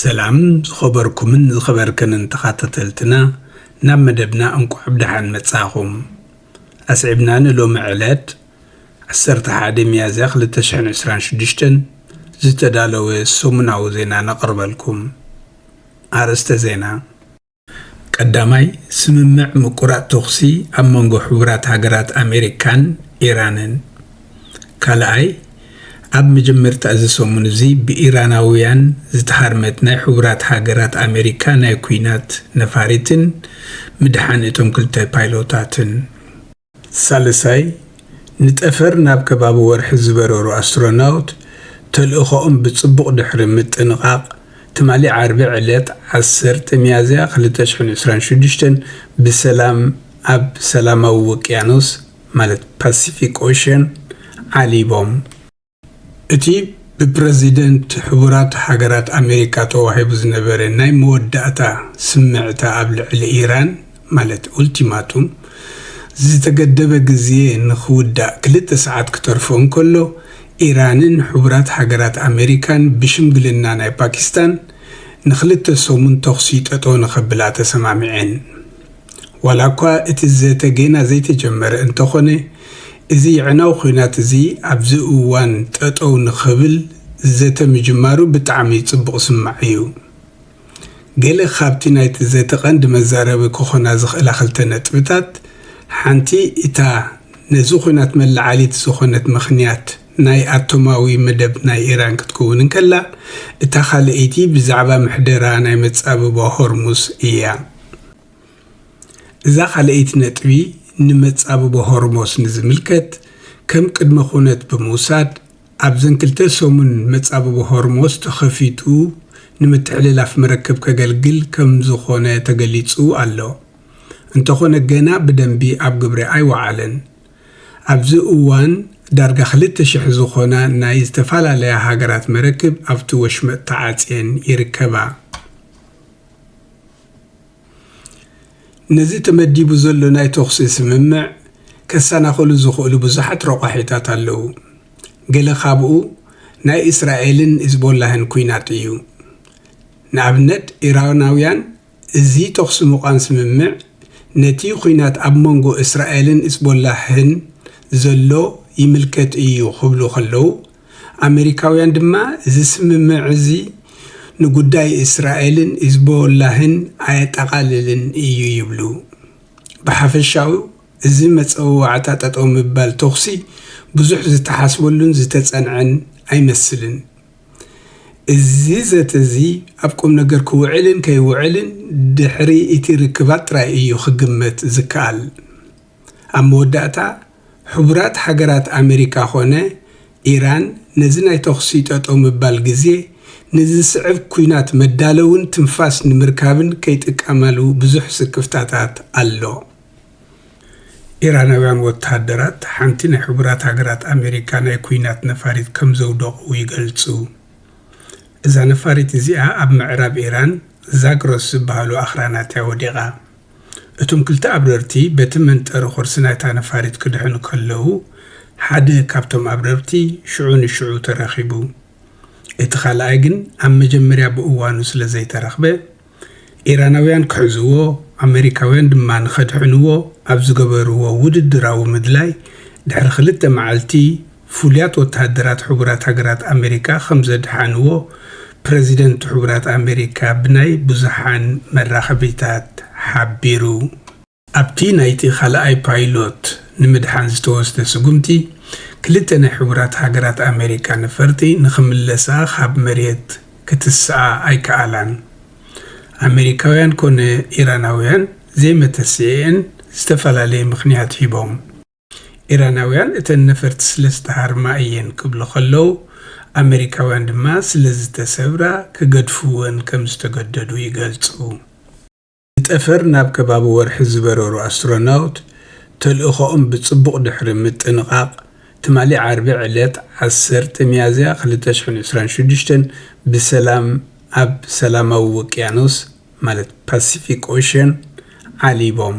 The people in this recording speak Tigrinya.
ሰላም ዝኸበርኩምን ዝኸበርክንን ተኸታተልትና፣ ናብ መደብና እንቋዕ ብደሓን መጻኹም። ኣስዒብና ንሎሚ ዕለት ዓሰርተ ሓደ ሚያዝያ ክልተ ሽሕን ዕስራን ሽዱሽተን ዝተዳለወ ሰሙናዊ ዜና ነቕርበልኩም። ኣርእስተ ዜና። ቀዳማይ፣ ስምምዕ ምቁራጽ ተኹሲ ኣብ መንጎ ሕቡራት ሃገራት ኣሜሪካን ኢራንን። ካልኣይ፣ ኣብ መጀመርታ እዚ ሰሙን እዚ ብኢራናውያን ዝተሃርመት ናይ ሕቡራት ሃገራት ኣሜሪካ ናይ ኲናት ነፋሪትን ምድሓን እቶም ክልተ ፓይሎታትን። ሳልሳይ፣ ንጠፈር ናብ ከባቢ ወርሒ ዝበረሩ ኣስትሮናውት፣ ተልእኾኦም ብጽቡቕ ድሕሪ ምጥንቓቕ፣ ትማሊ ዓርቢ ዕለት ዓሰርተ ሚያዝያ ክልተ ሽሕን ዕስራን ሽዱሽተን ብሰላም ኣብ ሰላማዊ ውቅያኖስ፣ ማለት ፓሲፊክ ኦሽን፣ ዓሊቦም። እቲ ብፕረዚደንት ሕቡራት ሃገራት ኣሜሪካ ተዋሂቡ ዝነበረ ናይ መወዳእታ ስምዕታ ኣብ ልዕሊ ኢራን፣ ማለት ኡልቲማቱም፣ ዝተገደበ ግዜ ንኽውዳእ ክልተ ሰዓት ክተርፎ እንከሎ፣ ኢራንን ሕቡራት ሃገራት ኣሜሪካን ብሽምግልና ናይ ፓኪስታን ንኽልተ ሰሙን ተኹሲ ጠጠው ንኸብላ ተሰማሚዐን። ዋላ እኳ እቲ ዘተ ጌና ዘይተጀመረ እንተኾነ፣ እዚ የዕናዊ ኲናት እዚ ኣብዚ እዋን ጠጠው ንኽብል ዘተ ምጅማሩ ብጣዕሚ ጽቡቕ ዝስማዕ እዩ። ገለ ካብቲ ናይቲ ዘተ ቀንዲ መዛረቢ ክኾና ዝኽእላ ክልተ ነጥብታት፣ ሓንቲ እታ ነዚ ኲናት መለዓሊት ዝኾነት ምኽንያት ናይ ኣቶማዊ መደብ ናይ ኢራን ክትከውን እንከላ፣ እታ ካልኣይቲ ብዛዕባ ምሕደራ ናይ መጻብቦ ሆርሙዝ እያ። እዛ ካልኣይቲ ነጥቢ ንመጻብቦ ሆርሞስ ንዝምልከት ከም ቅድመ ኩነት ብምውሳድ፣ ኣብዘን ክልተ ሰሙን መጻብቦ ሆርሞስ ተኸፊቱ ንምትሕልላፍ መረከብ ከገልግል ከም ዝኾነ ተገሊጹ ኣሎ። እንተኾነ ገና ብደንቢ ኣብ ግብሪ ኣይወዓለን። ኣብዚ እዋን ዳርጋ ክልተ ሽሕ ዝኾና ናይ ዝተፈላለያ ሃገራት መረክብ ኣብቲ ወሽመጥ ተዓጽየን ይርከባ። ነዚ ተመዲቡ ዘሎ ናይ ተኹሲ ስምምዕ ከሰናኽሉ ዝኽእሉ ብዙሓት ረቋሒታት ኣለዉ። ገለ ካብኡ ናይ እስራኤልን ሂዝቦላህን ኲናት እዩ። ንኣብነት፣ ኢራናውያን እዚ ተኹሲ ምቋም ስምምዕ ነቲ ኲናት ኣብ መንጎ እስራኤልን ሂዝቦላህን ዘሎ ይምልከት እዩ ክብሉ ከለዉ፣ ኣመሪካውያን ድማ እዚ ስምምዕ እዚ ንጉዳይ እስራኤልን ሂዝቦላህን ኣየጠቓልልን እዩ ይብሉ። ብሓፈሻኡ፣ እዚ መጸዋዕታ ጠጠው ምባል ተኹሲ ብዙሕ ዝተሓስበሉን ዝተጸንዐን ኣይመስልን። እዚ ዘተ እዚ ኣብ ቁም ነገር ክውዕልን ከይውዕልን ድሕሪ እቲ ርክባት ጥራይ እዩ ክግመት ዝከኣል። ኣብ መወዳእታ፣ ሕቡራት ሃገራት ኣመሪካ ኾነ ኢራን ነዚ ናይ ተኹሲ ጠጠው ምባል ግዜ ንዝስዕብ ኲናት መዳለውን ትንፋስ ንምርካብን ከይጥቀማሉ ብዙሕ ስክፍታታት ኣሎ። ኢራናውያን ወተሃደራት ሓንቲ ናይ ሕቡራት ሃገራት ኣመሪካ ናይ ኲናት ነፋሪት ከም ዘውደቑ ይገልጹ። እዛ ነፋሪት እዚኣ ኣብ ምዕራብ ኢራን ዛግሮስ ዝበሃሉ ኣኽራናት እያ ወዲቓ። እቶም ክልተ ኣብረርቲ በቲ መንጠሪ ቁርሲ ናይታ ነፋሪት ክድሕኑ ከለዉ፣ ሓደ ካብቶም ኣብረርቲ ሽዑ ንሽዑ ተረኺቡ። እቲ ካልኣይ ግን ኣብ መጀመርያ ብእዋኑ ስለ ዘይተረኽበ፣ ኢራናውያን ክሕዝዎ፣ ኣመሪካውያን ድማ ንኸድሕንዎ ኣብ ዝገበርዎ ውድድራዊ ምድላይ፣ ድሕሪ ክልተ መዓልቲ ፍሉያት ወተሃደራት ሕቡራት ሃገራት ኣመሪካ ከም ዘድሓንዎ ፕረዚደንት ሕቡራት ኣመሪካ ብናይ ብዙሓን መራኸቢታት ሓቢሩ። ኣብቲ ናይቲ ካልኣይ ፓይሎት ንምድሓን ዝተወስደ ስጉምቲ፣ ክልተ ናይ ሕቡራት ሃገራት ኣመሪካ ነፈርቲ ንኽምለሳ ካብ መሬት ክትስኣ ኣይከኣላን። ኣመሪካውያን ኮነ ኢራናውያን ዘይመተስኤን ዝተፈላለየ ምኽንያት ሂቦም። ኢራናውያን እተን ነፈርቲ ስለ ዝተሃርማ እየን ክብሉ ከለዉ፣ ኣመሪካውያን ድማ ስለ ዝተሰብራ ክገድፍወን ከም ዝተገደዱ ይገልጹ። ንጠፈር ናብ ከባቢ ወርሒ ዝበረሩ ኣስትሮናውት፣ ተልእኾኦም ብጽቡቕ ድሕሪ ምጥንቓቕ፣ ትማሊ ዓርቢ ዕለት ዓሰርተ ሚያዝያ ክልተ ሽሕን ዕስራን ሽዱሽተን ብሰላም ኣብ ሰላማዊ ውቅያኖስ፣ ማለት ፓሲፊክ ኦሽን፣ ዓሊቦም።